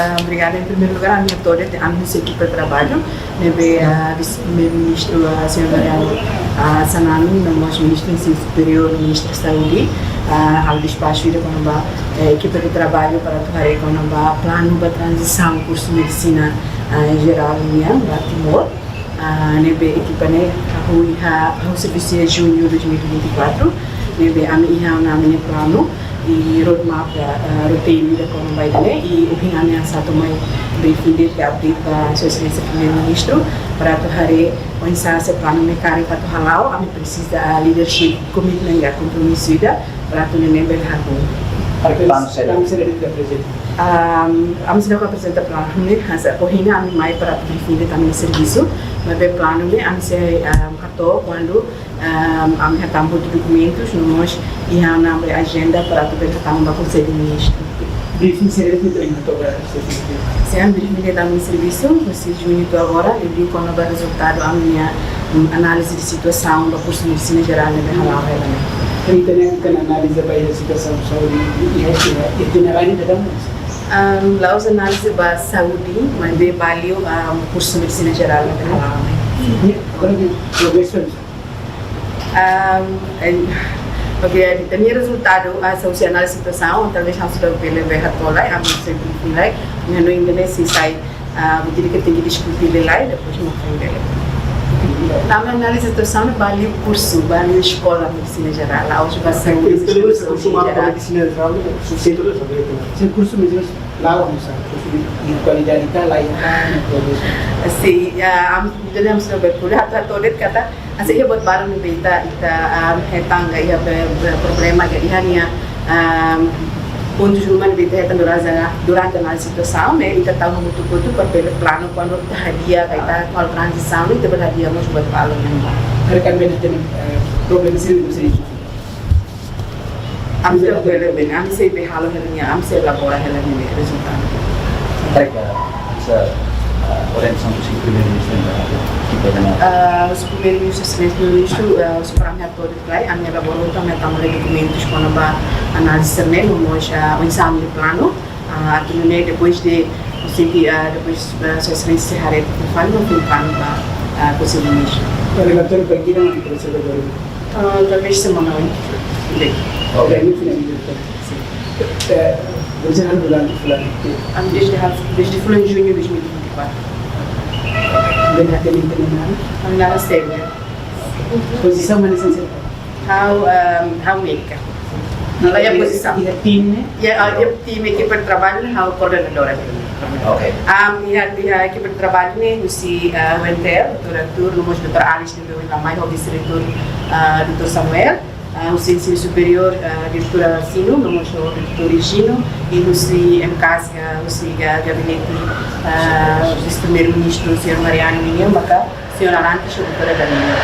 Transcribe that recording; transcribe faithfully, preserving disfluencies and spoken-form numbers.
Ah, obrigada. Em primeiro lugar, ami hato'o de'it ami-nia ekipa trabalho, ne'ebé, ah, Vise-Primeiru-Ministru, ah, señór Mariano, ah, Xanana, no mós Ministru Ensinu Superiór, Ministra Saúde, ah, halo despaxu ida kona-ba, eh, ekipa de trabalho para atu haree kona-ba planu ba tranzisaun kursu medisina, ah, jerál nian ba Timor. Ah, ne'ebé ekipa ne'e hahú iha, hahú servisu iha juñu dois mil e vinte e quatro, ne'ebé ami iha ona ami-nia planu i roadmap, ah, roteiru ida kona-ba ida-ne'e, i ohin ami hasa'e atu mai briefing de'it ka update ba Sua Exelénsia Primeiru-Ministru, para atu haree oinsá se planu ne'e karik atu hala'o, ami presiza, ah, leadership commitment ka kompromisu ida, para atu nune'e bele hahú. Para planu saida? Planu saida de'it ita aprezenta? Am, ami seidauk aprezenta planu ne'e, hanesan ohin ami mai para atu briefing de'it ami-nia servisu, maibé planu ne'e ami sei, am, hato'o kuandu, am, ami hatama hotu dokumentus, no mós iha ona ami-nia ajenda para atu bele hatama ba Konsellu Ministru. Briefing saida de'it ita hato'o ba servisu? Sin, briefing de'it ami-nia servisu, husi juñu to'o agora, liuliu kona-ba rezultadu ami-nia, mm, análize de situasaun ba kursu medisina jerál ne'ebé hala'o hela ne'e. Entaun, entaun analiza ba iha situasaun saúde iha, iha, iha jerál ne'e dadaun? Am, la'ós analiza ba saúde, maibé ba liu, am, kursu medisina jerál ne'ebé hala'o ne'e. Agora, progresu. Am, eh, oke, ita-nia rezultadu, ah, husi análize situasaun, talvés ami seidauk bele hato'o lai, ami sei briefing lai, ami hanoin ida-ne'e sei sai, ah, buat ida ke tenke diskute lai, depois mak foin bele. Ami analiza situasaun ba liu kursu, ba liu eskola medisina jerál, la'ós ba saúde, kursu, kursu medisina jerál, kursu medisina jerál, kursu medisina jerál, kursu de kualidade ka lae ka, no progresu. Sin, ah, ami, entaun ami seidauk bele ko'alia, hato'o de'it katak, hanesan iha buat balu ne'ebé ita, ita, ah, hetan ka iha be, be, problema ka iha nia, ah, pontus ruma ne'ebé ita hetan durante, durante análize situasaun, ne'e ita tau hamutuk hotu para bele planu kuandu ita hadi'a ka ita halo tranzisaun, ita bele hadi'a mós buat balu ne'ebé. Karik ami bele hatene, eh, problema saida ne'ebé sei Ami seidauk bele, ami sei bele halo hela nian, ami sei elabora hela nian rezultadu. Karik, ah, hanesan, ah, orientasaun husi Primeiru-Ministru, ah, ke bele na. Ah, husi Primeiru-Ministru, Exelénsia Primeiru-Ministru, ah, husi para ami hato'o de'it lai, ami elabora hotu, ami hatama lai dokumentus kona-ba análize ne'e, no mós, ah, oinsá ami-nia planu, ah, atu nune'e depois de, sente, ah, depois, ah, Sua Exelénsia haree atu fali, no fim planu ba, ah, Konsellu Ministru. Relatóriu ba iha ona, ami presiza agora. Ah, talvés semana oin. Bem. Ok. Bem, no final de tudo. Sin. Eh, você não durante fulano? Ami dezde, dezde fulan juñu dois mil e vinte e quatro. Bem, até nem tem nada. Ami nada sério. Pozisaun mana, lisensa? Ha'u, ehm, ha'u médika. Não, iha pozisaun. Iha time? Iha, ah, iha time, ekipa de trabalho, ha'u koordenadora. Ok. Am, iha, iha ekipa de trabalho ne'e, husi, ah, U N T L, doutora Artur, no mós doutora Alice, ne'ebé ohin la mai, ho vise-reitór, ah, doutór Samuel, ah, husi Ensinu Superiór, ah, diretora Sinu, no mós ho diretór Higino, i husi M K S, ah, husi ga-, gabinete, ah, vise-primeiru-ministru, señór Mariano nian, maka señór Arantes, ho doutora Danilo.